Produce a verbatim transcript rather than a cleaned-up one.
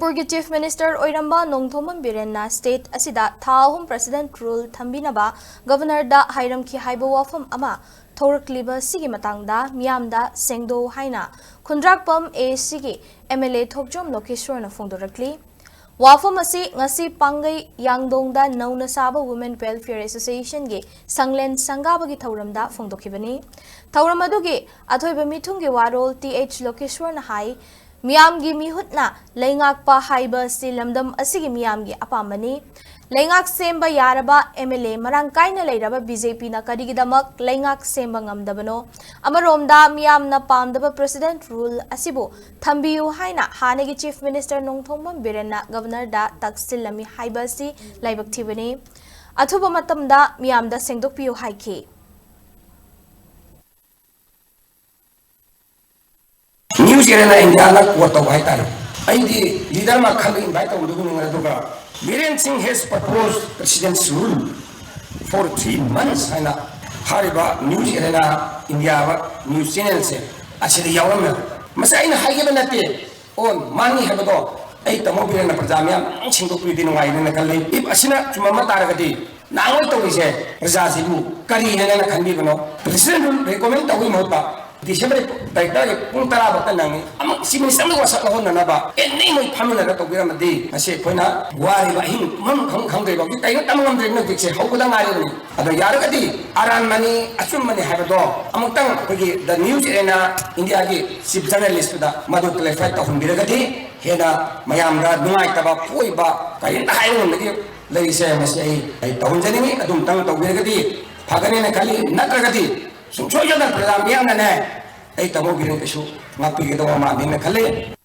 ꯃꯅꯤꯄꯨꯔꯒꯤ Chief Minister ꯑꯣꯏꯔꯝꯕ Nongthombam ꯕꯤꯔꯦꯟꯅ state ꯑꯁꯤꯗ ꯊꯥ ꯑꯍꯨꯝ President Rule ꯊꯝꯕꯤꯅꯕ Governorꯗ ꯍꯥꯏꯔꯝꯈꯤ ꯍꯥꯏꯕ ꯋꯥꯐꯝ ꯑꯃ ꯊꯣꯔꯛꯂꯤꯕ ꯑꯁꯤꯒꯤ ꯃꯇꯥꯡꯗ ꯃꯤꯌꯥꯝꯗ ꯁꯦꯡꯗꯣꯛꯎ ꯍꯥꯏꯅ ꯈꯨꯟꯗ꯭ꯔꯥꯛꯄꯝ ACꯒꯤ MLA ꯊꯣꯛꯆꯣꯝ ꯂꯣꯀꯦꯁ꯭ꯋꯔꯅ ꯐꯣꯡꯗꯣꯔꯛꯂꯤ꯫ ꯋꯥꯐꯝ ꯑꯁꯤ ꯉꯁꯤ ꯄꯥꯡꯒꯩ ꯌꯥꯡꯗꯣꯡꯗ ꯅꯧꯅ ꯁꯥꯕ Women Welfare Associationꯒꯤ ꯁꯪꯂꯦꯟ ꯁꯪꯒꯥꯕꯒꯤ ꯊꯧꯔꯝꯗ ꯐꯣꯡꯗꯣꯛꯈꯤꯕꯅꯤ꯫ ꯊꯧꯔꯝ ꯑꯗꯨꯒꯤ ꯑꯊꯣꯏꯕ ꯃꯤꯊꯨꯡꯒꯤ ꯋꯥꯔꯣꯜ ꯇꯤ ꯑꯩꯆ ꯂꯣꯀꯦꯁ꯭ꯋꯔꯅ ꯍꯥꯏ, ꯃꯤꯌꯥꯝꯒꯤ ꯃꯤꯍꯨꯠꯅ ꯂꯩꯉꯥꯛꯄ ꯍꯥꯏꯕ ꯑꯁꯤ ꯂꯝꯗꯝ ꯑꯁꯤꯒꯤ ꯃꯤꯌꯥꯝꯒꯤ ꯑꯄꯥꯝꯕꯅꯤ꯫ ꯂꯩꯉꯥꯛ ꯁꯦꯝꯕ ꯌꯥꯔꯕ MLA ꯃꯔꯥꯡ ꯀꯥꯏꯅ ꯂꯩꯔꯕ BJPꯅ ꯀꯔꯤꯒꯤꯗꯃꯛ ꯂꯩꯉꯥꯛ ꯁꯦꯝꯕ ꯉꯝꯗꯕꯅꯣ? ꯑꯃꯔꯣꯝꯗ ꯃꯤꯌꯥꯝꯅ ꯄꯥꯝꯗꯕ President Rule ꯑꯁꯤꯕꯨ ꯊꯝꯕꯤꯌꯨ ꯍꯥꯏꯅ ꯍꯥꯟꯅꯒꯤ Chief Minister ꯅꯣꯡꯊꯣꯝꯕꯝ ꯕꯤꯔꯦꯟꯅ Governorꯗ ꯇꯛꯁꯤꯜꯂꯝꯃꯤ ꯍꯥꯏꯕ ꯑꯁꯤ ꯂꯥꯏꯕꯛ ꯊꯤꯕꯅꯤ꯫ ꯑꯊꯨꯕ ꯃꯇꯝꯗ ꯃꯤꯌꯥꯝꯗ ꯁꯦꯡꯗꯣꯛꯄꯤꯌꯨ ꯍꯥꯏꯈꯤ꯫ News Arena Indiaꯅ quote ꯇꯧꯕ ꯍꯥꯏꯇꯥꯔꯦ꯫ ꯑꯩꯗꯤ leader ꯑꯃ ꯈꯜꯂꯒ invite ꯇꯧꯕꯗꯨꯕꯨ ꯅꯨꯡꯉꯥꯏ, ꯑꯗꯨꯒ Biren Singh has proposed President's Rule for three months ꯍꯥꯏꯅ ꯍꯥꯏꯔꯤꯕ News Arena India news channelꯁꯦ ꯑꯁꯤꯗ ꯌꯥꯎꯔꯝꯃꯦ꯫ ꯃꯁꯤ ꯑꯩꯅ ꯍꯥꯏꯈꯤꯕ ꯅꯠꯇꯦ꯫ ꯑꯣ, ꯃꯥꯅꯤ ꯍꯥꯏꯕꯗꯣ ꯑꯩ ꯇꯥꯃꯣ ꯕꯤꯔꯦꯟꯅ ꯄ꯭ꯔꯖꯥ ꯃꯌꯥꯝ ꯁꯦꯡꯗꯣꯛꯄꯤꯔꯗꯤ ꯅꯨꯡꯉꯥꯏꯅꯦꯅ ꯈꯜꯂꯤ꯫ If ꯑꯁꯤꯅ ꯆꯨꯝꯃꯝꯕ ꯇꯥꯔꯒꯗꯤ ꯅꯍꯥꯟꯋꯥꯏ ꯇꯧꯔꯤꯁꯦ ꯄ꯭ꯔꯖꯥꯁꯤꯕꯨ ꯀꯔꯤꯅꯦꯅ ꯈꯟꯕꯤꯕꯅꯣ? President Rule recommend ꯇꯧꯕꯒꯤ ꯃꯍꯨꯠꯇ December ꯇꯥꯔꯤꯛ ꯇꯔꯥꯒꯤ ꯄꯨꯡ ꯇꯔꯥ ꯐꯥꯎꯗ ꯅꯪꯉꯤ꯫ ꯑꯃꯨꯛ Chief Minister ꯑꯃꯒꯤ ꯋꯥꯁꯛ ꯂꯧꯍꯟꯅꯅꯕ ꯑꯦꯅꯤ ꯃꯣꯏ ꯐꯝꯃꯤꯟꯅꯔꯒ ꯇꯧꯕꯤꯔꯝꯃꯗꯤ ꯉꯁꯤ ꯑꯩꯈꯣꯏꯅ ꯋꯥꯔꯤꯕ ꯑꯍꯤꯡ ꯇꯨꯝꯐꯝ ꯈꯪ ꯈꯪꯗ꯭ꯔꯤꯕ ꯍꯧꯖꯤꯛ ꯀꯩꯅꯣ ꯇꯝꯕ ꯉꯝꯗ꯭ꯔꯤꯕꯅꯤ, ꯍꯧꯖꯤꯛꯁꯦ ꯍꯧꯕꯗ ꯉꯥꯏꯔꯤꯕꯅꯤ꯫ ꯑꯗꯣ ꯌꯥꯔꯒꯗꯤ ꯑꯔꯥꯟꯕꯅꯤ ꯑꯆꯨꯝꯕꯅꯤ ꯍꯥꯏꯕꯗꯣ ꯑꯃꯨꯛꯇꯪ ꯑꯩꯈꯣꯏꯒꯤ The News Arena Indiaꯒꯤ chief journalistꯇꯨꯗ ꯃꯗꯨ clarify ꯇꯧꯍꯟꯕꯤꯔꯒꯗꯤ ꯍꯦꯟꯅ ꯃꯌꯥꯝꯗ ꯅꯨꯡꯉꯥꯏꯇꯕ ꯄꯣꯛꯏꯕ ꯀꯔꯤꯝꯇ ꯍꯥꯏꯕ ꯉꯝꯗꯒꯤ ꯂꯩꯔꯤꯁꯦ, ꯃꯁꯤ ꯑꯩ ꯑꯩ ꯇꯧꯍꯟꯖꯅꯤꯡꯉꯤ꯫ ꯑꯗꯨꯝꯇꯪ ꯇꯧꯕꯤꯔꯒꯗꯤ ꯐꯒꯅꯦꯅ ꯈꯜꯂꯤ꯫ ꯅꯠꯇ꯭ꯔꯒꯗꯤ ꯁꯨꯡꯁꯣꯏ ꯁꯣꯏꯗꯅ ꯄ꯭ꯔꯖꯥ ꯃꯤꯌꯥꯝꯅꯅꯦ ꯑꯩ ꯇꯥꯃꯣ ꯕꯤꯔꯦꯟ ꯀꯩꯁꯨ ꯉꯥꯛꯄꯤꯒꯗꯧꯕ ꯃꯥꯟꯗꯦꯅ ꯈꯜꯂꯤ꯫